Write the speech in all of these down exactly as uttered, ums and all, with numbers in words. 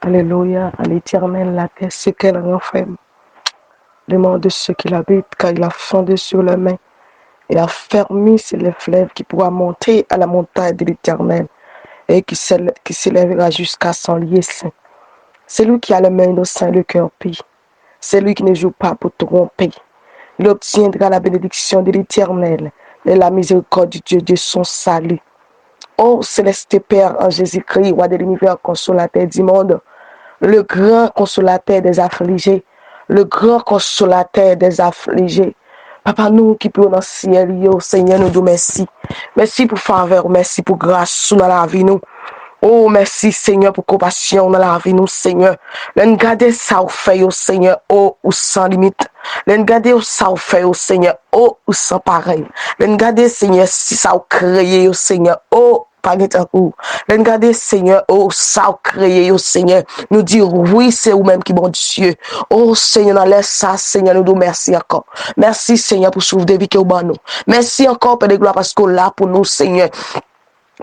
Alléluia, à l'Éternel la terre, ce qu'elle renferme. Demande de ceux qui l'habitent, car il a fondé sur les mains et a fermé sur les fleuves qui pourra monter à la montagne de l'Éternel et qui s'élè- qui s'élèvera jusqu'à son lieu saint. Celui qui a les mains innocentes et le cœur pur, celui qui ne joue pas pour tromper, il obtiendra la bénédiction de l'Éternel et la miséricorde du Dieu de son salut. Ô céleste Père en Jésus-Christ, roi de l'univers, consolateur du monde, le grand consolateur des affligés, le grand consolateur des affligés. Papa nou ki pi wo nan syèl yo, Senyè, nou di w mèsi. Mèsi pou favè w, mèsi pou gras ou nan lavi nou. O, mèsi, Senyè, pou konpasyon w nan lavi nou, Senyè. Lè n gade sa w fè yo, Senyè, o, ou san limit. Lè n gade yo sa w fè yo, Senyè, o, ou san parèy. Lè n gade, Senyè, si sa w kreye yo, Senyè, o, pa gen tankou w. Lè n gade, Senyè, o, sa w kreye yo, Senyè, nou di wi, se ou menm ki Bondye. O, Senyè, nan lè sa, Senyè, nou di w mèsi ankò. Mèsi, Senyè, pou souf de vi ke w ban nou. Mèsi ankò, Pè de glwa, paske w la pou nou, Senyè.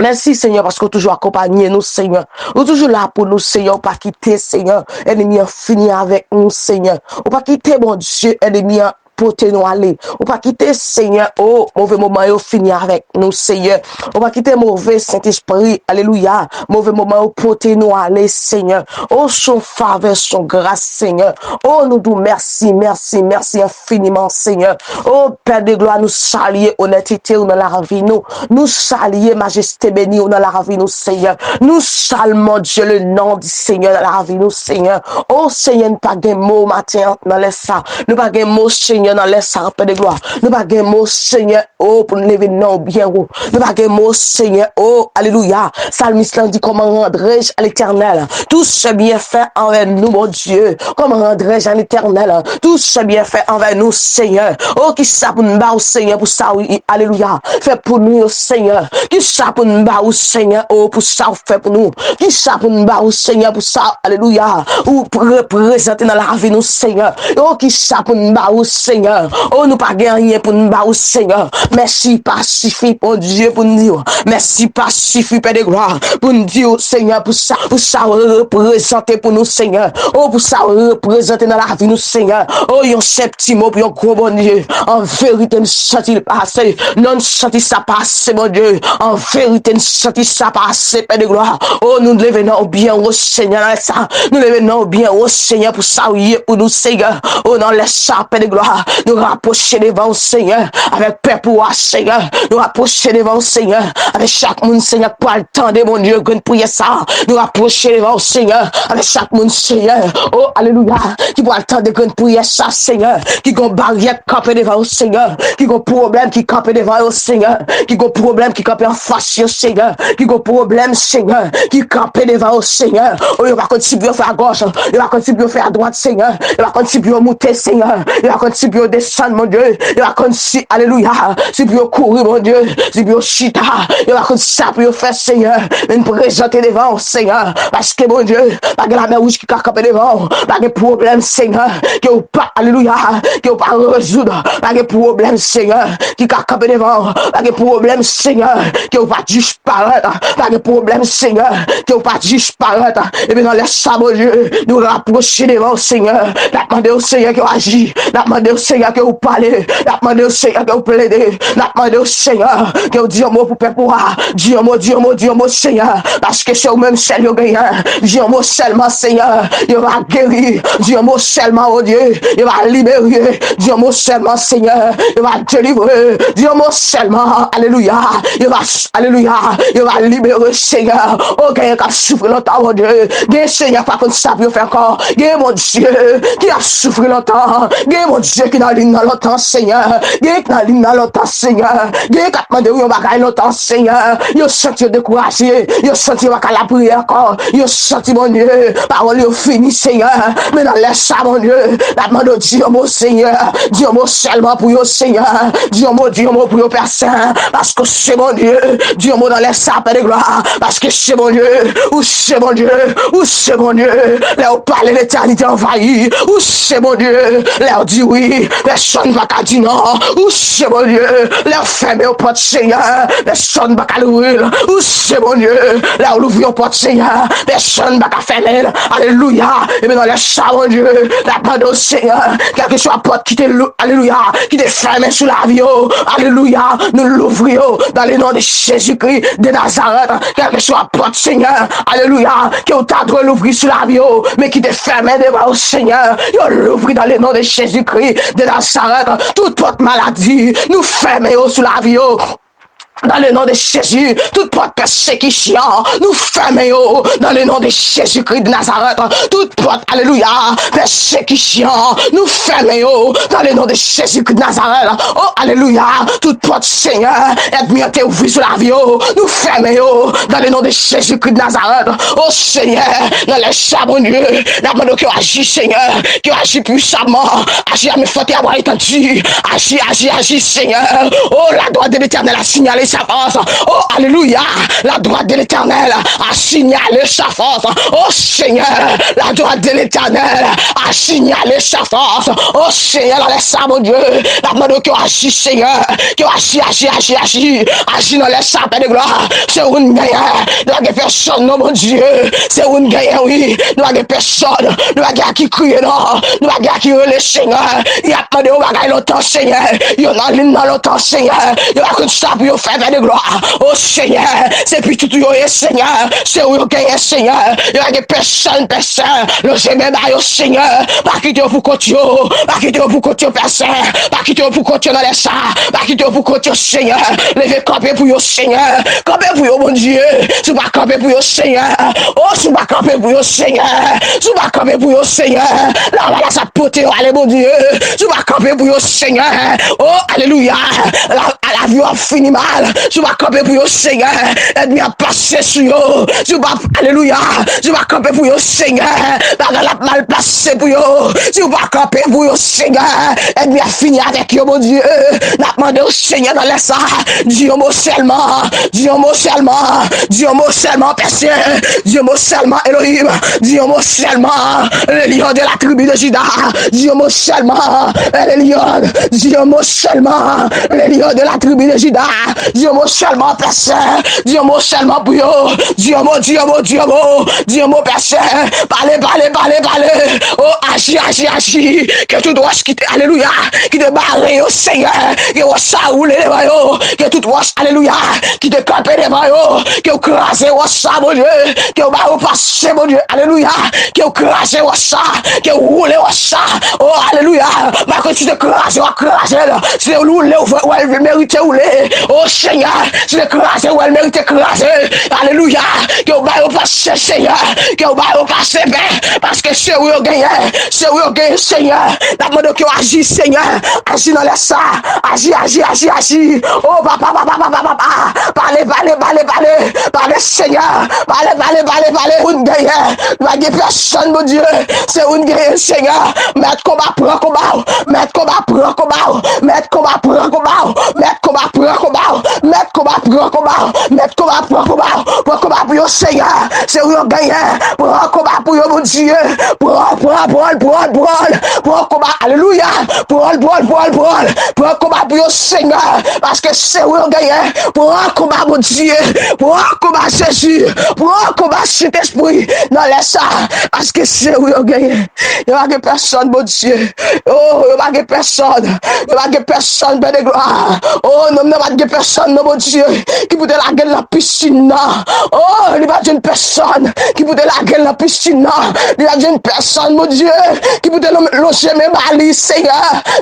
Mèsi, Senyè, paske w toujou akonpanye nou, Senyè. Ou toujou la pou nou, Senyè. Ou pa kite, Senyè, ènmi an fini avèk nou, Senyè. Ou pa kite, Bondye, ènmi an pote nou ale. Ou pa kite, Senyè, o, move moman yo fini avèk nou, Senyè. Ou pa kite move Sentespri, alelouya, move moman yo pote nou ale, Senyè. O, se yon favè, se yon gras, Senyè. O, nou di w mèsi, mèsi, mèsi enfiniman, Senyè. O, Pè de glwa, nou salye onètete w nan lavi nou. Nou salye majeste beni w nan lavi nou, Senyè. Nou salye, mon Dieu, le nom du Seigneur nan lavi nou, Senyè. O, Senyè, nou pa gen mo maten an nan lè sa. Nou pa gen mo, Senyè, nan lè sa, Pè de glwa. Nou pa gen mo, Senyè, o, pou n leve non w byen wo. Nou pa gen mo, Senyè, o, alelouya. Salmis lan di, comment rendrai-je à l'Éternel tous ses bienfaits envers nous, mon Dieu? Comment rendrai-je à l'Éternel tous ses bienfaits envers nous, Senyè? O, kisa pou n ba w, Senyè, pou sa w, alelouya, fè pou nou yo, Senyè? Kisa pou n ba w, Senyè, o, pou sa w fè pou nou? Kisa pou n ba w, Senyè, pou sa, alelouya, ou reprezante nan lavi nou, Senyè? O, kisa pou n ba w, Senyè? O, nou pa gen anyen pou n ba w, Senyè. Mèsi pa sifi, Bondye, pou n di w. Mèsi pa sifi, Pè de glwa, pou n di w, Senyè, pou sa, pou sa w reprezante pou nou, Senyè. O, pou sa w reprezante nan lavi nou, Senyè. O, yon senp ti mo pou yon gwo Bondye. An verite, m santi l pase. Non, m santi sa pase, Bondye. An verite, m santi sa pase, Pè de glwa. O, nou leve non w byen wo, Senyè, nan lè sa. Nou leve non w byen wo, Senyè, pou sa w ye pou nou, Senyè. O, nan lè sa, Pè de glwa, nou rapwoche devan w, Senyè, avèk pèp ou a, Senyè. Nou rapwoche devan w, Senyè, avèk chak moun, Senyè, k pral tande, Bondye, grenn priyè sa. Nou rapwoche devan w, Senyè, avèk chak moun, Senyè. O, alelouya, ki pral tande grenn priyè sa, Senyè, ki gon baryè k kanpe devan yo, Senyè, ki gon pwoblèm ki kanpe devan yo, Senyè, ki gon pwoblèm ki kanpe anfas yo, Senyè, ki gon pwoblèm, Senyè, ki kanpe devan yo, Senyè. O, yo pa konn si pou yo fè agòch, yo pa konn si pou yo fè adwat, Senyè, yo pa konn si pou yo moute, Senyè, yo pa konn si pou yo desann, Bondye, yo pa konn si, alelouya, si pou yo kouri, Bondye, si pou yo chita, yo pa konn sa pou yo fè, Senyè. Men n prezante devan w, Senyè, paske, Bondye, pa gen lamè wouj ki ka kanpe devan w. Pa gen pwoblèm, Senyè, ke w pa, alelouya, ke w pa rezoud. Pa gen pwoblèm, Senyè, ki ka kanpe devan w. Pa gen pwoblèm, Senyè, ke w pa disparèt. Pa gen pwoblèm, Senyè, ke w pa disparèt. Epi nan lè sa, Bondye, nou rapwoche devan w, Senyè. N ap mande w, Senyè, ke w aji. N ap mande w, Senyè, ke w pale. N ap mande w, Senyè, ke w plede. N ap mande w, Senyè, ke w di yon mo pou pèp ou a. Di yon mo, di yon mo, di yon mo, Senyè. Paske se ou menm sèl yo genyen. Di yon mo sèlman, Senyè. Yo va geri. Di yon mo sèlman, o Dye. Yo va libere. Di yon mo sèlman, Senyè. Yo va delivre. Di yon mo sèlman. Alelouya. Yo va, alelouya. Yo va libere, Senyè. O, genyen k ap soufri lontan, Bondye. Genyen, Senyè, pa konn sa pou yo fè ankò. Genyen, Bondye, ki ap soufri lontan. Genyen, Bondye, ki nan liy nan lontan, Senyè. Genyen ki nan liy nan lontan, Senyè. Genyen k ap mande w yon bagay lontan, Senyè. Yo santi yo dekouraje. Yo santi yo pa ka lapriyè ankò. Yo santi, Bondye, pawòl yo fini, Senyè. Men nan lè sa, Bondye, n ap mande w di yon mo, Senyè. Di yon mo sèlman pou yo, Senyè. Di yon mo, di yon mo pou yo, Pè Sen. Paske w se Bondye. Di yon mo nan lè sa, Pè de glwa. Paske w se Bondye. Ou se Bondye. Ou se Bondye. Lè w pale, letènite anvayi. Ou se Bondye. Lè w di wi, Pèsonn pa ka di non. Ou se Bondye. Lè w fèmen yon pòt, Senyè, pèsonn pa ka louvri l. Ou se Bondye. Lè w louvri yon pòt, Senyè, pèsonn pa ka fèmen l. Alelouya. Ebyen, nan lè sa, Bondye, n ap mande w, Senyè, kèlkeswa pòt ki te lou-, alelouya, ki te fèmen sou lavi yo, alelouya, nou louvri yo, dans le nom de Jésus-Christ de Nazareth. Kèlkeswa pòt, Senyè, alelouya, ke w ta dwe louvri sou lavi yo, men ki te fèmen devan yo, Senyè, yo louvri dans le nom de Jésus-Christ de Nazareth. Tout pòt maladi, nou fèmen yo sou lavi yo. Dans le nom de Jésus, tout pòt pèsekisyon, nou fèmen yo. Dans le nom de Jésus-Christ de Nazareth, tout pòt, alelouya, pèsekisyon, nou fèmen yo. Dans le nom de Jésus-Christ de Nazareth, oh, alelouya, tout pòt, Senyè, ènmi an te ouvri sou lavi yo, nou fèmen yo. Dans le nom de Jésus-Christ de Nazareth, oh, Senyè, nan lè sa, Bondye, n ap mande w ke w aji, Senyè, ke w aji pwisaman, aji a men fòte a bwa etandi, aji, aji, aji, Senyè. Oh, la droite de l'Éternel a signalé sa force. Oh, alelouya, la droite de l'Éternel a signalé sa force. Oh, Senyè, la droite de l'Éternel a signalé sa force. Oh, Senyè, nan lè sa, Bondye, n ap mande w ke w aji, Senyè, ke w aji, aji, aji, aji, aji nan lè sa, Pè de glwa. Se ou n genyen. Nou pa gen pèsonn non, Bondye. Se ou n genyen, wi. Nou pa gen pèsonn. Nou pa gen a ki kriye non. Nou pa gen a ki rele, Senyè. Y ap mande yon bagay lontan, Senyè. Yo nan liy nan lontan, Senyè. Yo pa konn sa pou yo fè, Pè de glwa. O Senyè, se pitit ou yo ye, Senyè. Se ou yo genyen, Senyè. Yo pa gen pèsonn, pèsonn. Lonje men ba yo, Senyè. Pa kite yo pou kont yo. Pa kite yo pou kont yo, pèsonn. Pa kite yo pou kont yo nan lè sa. Pa kite yo pou kont yo, Senyè. Leve kanpe pou yo, Senyè. Kanpe pou yo, Bondye. Si w pa kanpe pou yo, Senyè. O, si w pa kanpe pou yo, Senyè. Si w pa kanpe pou yo, Senyè. Lavalas ap pote yo ale, Bondye. Si w pa kanpe pou yo, Senyè. O, alelouya. La, lavi yo ap fini mal. Si w pa kanpe pou yo, Senyè. Ènmi ap pase sou yo. Si w pa, alelouya. Si w pa kanpe pou yo, Senyè. Bagay la ap mal pase pou yo. Si w pa kanpe pou yo, Senyè, ènmi ap fini avèk yo, Bondye. N ap mande w, Senyè, nan lè sa, di yon mo sèlman, di yon mo sèlman, di yon mo sèlman, pèsonn, di yon mo sèlman, Elohim, di yon mo sèlman, le lion de la tribu de Juda, di yon mo sèlman, le lion, di yon mo sèlman, le lion de la tribu de Juda, di yon mo sèlman, pèsonn, di yon mo sèlman pou yo, di yon mo, di yon mo, di yon mo, di yon mo, pèsonn, pale, pale, pale, pale. O, aji, aji, aji. Ke tout wòch ki te, alelouya, ki te bare yo, Senyè, ke wòch sa woule devan yo. Ke tout wòch, alelouya, ki te kanpe devan yo, ke w kraze wòch sa, Bondye. Ke w ba yo pase, Bondye, alelouya. Ke w kraze wòch sa, ke w woule wòch sa. O, alelouya. Paske si w te kraze, w ap kraze l. Si w te woule, w wè l merite woule. O, Senyè, si w te kraze, w wè l merite kraze. Alelouya. Ke w ba yo pase, Senyè. Ke w ba yo pase, Pè. Paske se ou yo genyen. Se ou yo genyen, Senyè. N ap mande w ke w aji, Senyè. Aji nan lè sa. Aji, aji, aji, aji. O, papa, papa, papa, papa. Pale, pale, pale, pale. Pale, Senyè. Pale, pale, pale, pale. Ou n genyen. Nou pa gen pèsonn, Bondye. Se ou n genyen, Senyè. Mèt konba, pran konba w. Mèt konba, pran konba w. Mèt konba, pran konba w. Mèt konba, pran konba w. Mèt konba, pran konba w. Mèt konba, pran konba w. Pran konba pou yo, Senyè. Se ou yo genyen. Pran konba pou yo, Bondye. Pran, pran, pran, pran, pran. Pran konba, alelouya. Pran, pran, pran, pran. Pran konba pou yo, Senyè. Paske se ou yo genyen. Pran konba, Bondye. Pran konba, Jezi. Pran konba, Sentespri. Nan lè sa. Paske se ou yo genyen. Yo pa gen pèsonn, Bondye. O, yo pa gen pèsonn. Yo pa gen pèsonn, Pè de glwa. O, nonm nan pa t gen pèsonn, non, Bondye, ki pou te lage l nan pisin nan. O, li pa t jwenn pèsonn ki pou te lage l nan pisin nan. Li pa t jwenn pèsonn, Bondye, ki pou te lon-, lonje men ba li, Senyè.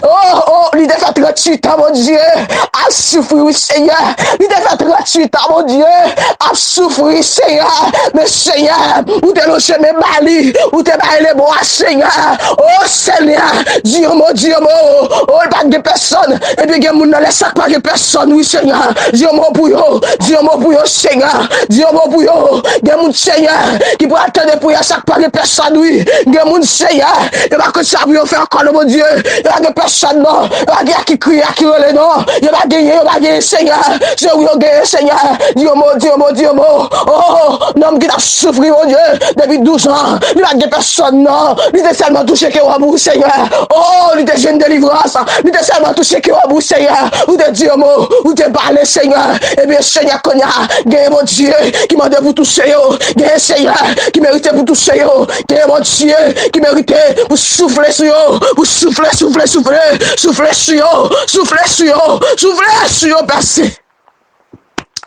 O, o, li te fè tranntuit an, Bondye. Ap soufri, wi, Senyè. Li te fè tranntuit an, Bondye. Ap soufri, Senyè. Men, Senyè, ou te lonje men ba li. Ou te ba li lebwa, Senyè. O, Senyè, di yon mo, di yon mo. O, li pa t gen pèsonn. Epi gen moun nan lè sa k pa gen pèsonn, wi, Senyè. Di yon mo pou yo, di yon mo pou yo, Senyè, di yon mo pou yo. Gen moun, Senyè, ki pral tande priyè sa k pa gen pèsòn, wi. Gen moun, Senyè, yo pa konn sa pou yo fè ankò, non, Bondye. Yo pa gen pèsòn, non. Yo pa gen a ki kriye, a ki rele, non. Yo pa genyen, yo pa genyen, Senyè. Se ou yo genyen, Senyè. Di yon mo, di yon mo, di yon mo. Oh, nonm ki t ap soufri, Bondye, depi douz an, li pa t gen pèsòn, non. Li te sèlman touche kewòb ou, Senyè. Oh, li te jwenn delivrans. Li te sèlman touche kewòb ou, Senyè. Ou te di yon mo, ou te pale, Senyè. Ebyen, Senyè, kounye a, genyen Bondye ki mande pou touche yo. Genyen Senyè ki merite pou touche yo. Genyen Bondye ki merite pou soufle sou yo. Pou soufle, soufle, soufle. Soufle sou yo. Soufle sou yo. Soufle sou yo, pase.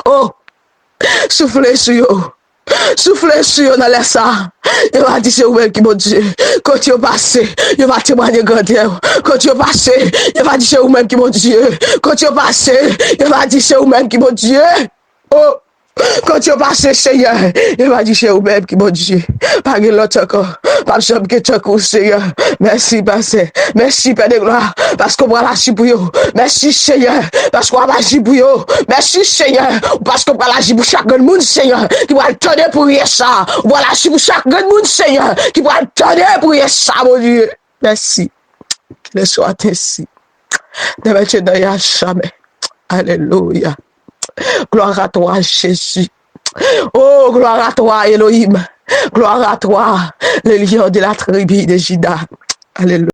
Oh, soufle sou yo. Soufle sou yo nan lè sa a. Yo va di se ou menm ki Bondye. Kote yo pase, yo va temwaye grandè w. Kote yo pase, yo va di se ou menm ki Bondye. Kote yo pase, yo va di se ou menm ki Bondye. Oh, kote yo pase, Senyè, yo va di se ou menm ki Bondye. Pa gen lòt ankò. P ap janm gen tankou w, Senyè. Mèsi, pase. Mèsi, Pè de glwa, paske w pral aji pou yo. Mèsi, Senyè, paske w ap aji pou yo. Mèsi, Senyè, paske w pral aji pou chak grenn moun, Senyè, ki pral tande priyè sa. W pral aji pou chak grenn moun, Senyè, ki pral tande priyè sa, Bondye. Mèsi. Qu'il en soit ainsi. Demain, tu es dans Yahshua. Alléluia. Gloire à toi, Jésus. Oh, gloire à toi, Elohim. Gloire à toi, le lion de la tribu de Juda. Alléluia.